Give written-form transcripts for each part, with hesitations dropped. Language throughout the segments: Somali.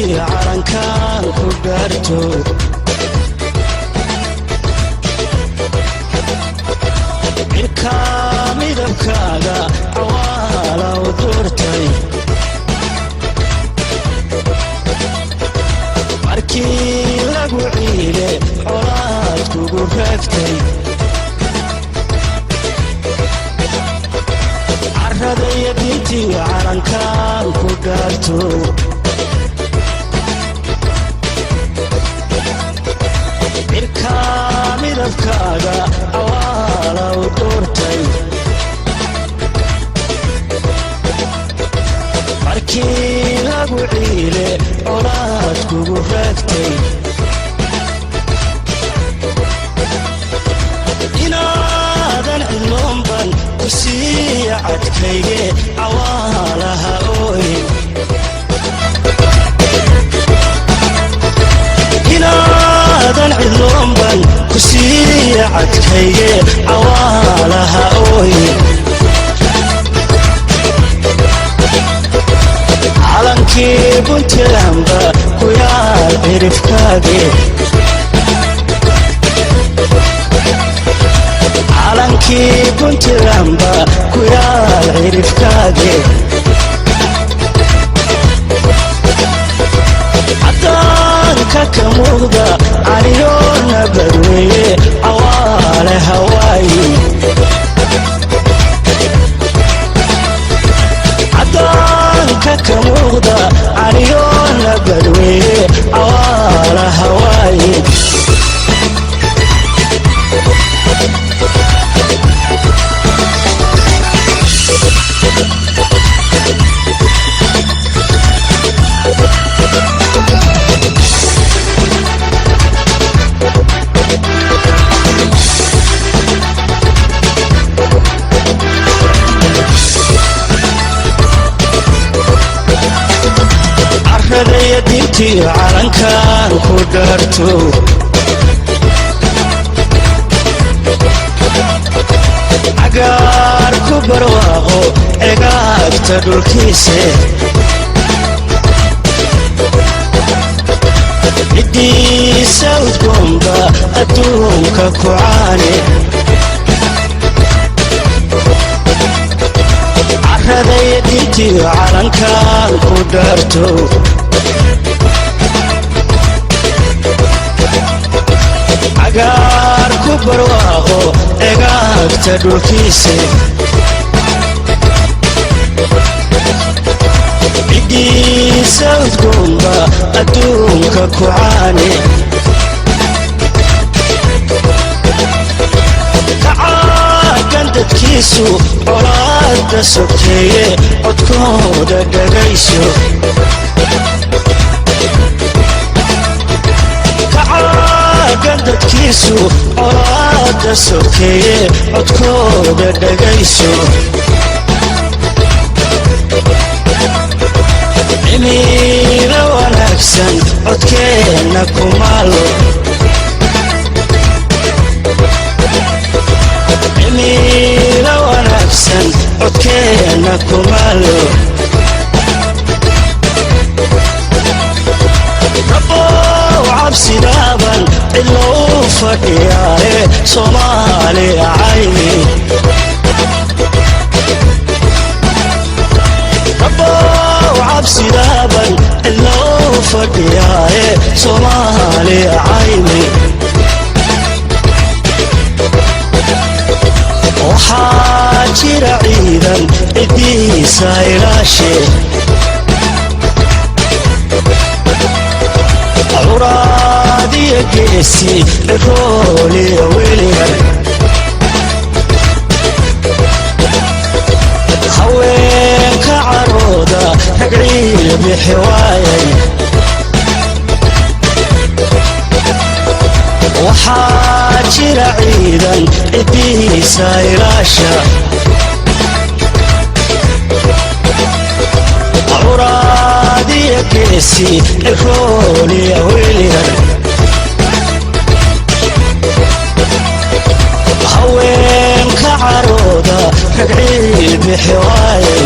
Diintii calankaan ku dhaarto. Cirka midabkaaga cawaala u doortay. Markii lagu ciile colaad kugu raagtay. Carradaya diintii calankaan ku dhaarto. Cirka midabkaaga cawaala u doortay. Markii lagu ciile colaad kugu raagtay. Inaadan cidloonban ku siiya cadkayge cawaalaha ooyin. Inaadan cidloonban ku siiya cadkayge cawaalaha ooyin. Calankii Puntlandba ku yaal cirifkaage. Calankii Puntlandba ku yaal cirifkaage. Caddaanka ka muuqda caliyoona badweeye cawaale hawaayi. Caddaanka ka muuqda caliyoona badweeye cawaala hawaayi. Carradaya diintii calankaan ku dhaarto. Cagaar ku barwaaqo egaagta dhulkiise. Ciddiisa udgoonba adduunka ku caane. Carradaya diintii calankaan ku dhaarto. Cagaar ku barwaaqo egaagta dhulkiise. Ciddiisa udgoonba adduunka ku caane. Kacaagan dadkiisu colaadda sokeeye codkooda dhagayso. Kacaagan dadkiisu colaadda sokeeye codkooda dhagayso. Cimiilo wanaagsan codkeenna kumaalo. Cimiilo wanaagsan codkeenna kumaalo. Rabbow cabsidaaban cidlo u fadhiyaaye Soomaaliya cayni. Rabbow cabsidaaban cidlo u fadhiyaaye Soomaaliya cayni. Waxaa jira ciidan ciddiisa ilaashe. Curaadiya geesi cirooliya weliyar. Haweenka carooda rag ciil bixi waayay. Waxaa jira ciidan ciddiisa ilaasha. Curaadiya geesi cirooliya weliyar. Haweenka carooda rag ciil bixi waayay.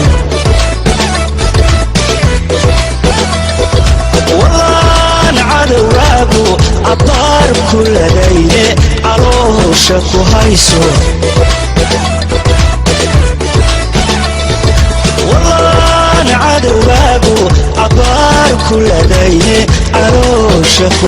Caloosha ku hayso. Wallaan cadowgaagu cabbaar ku ladayne, caloosha ku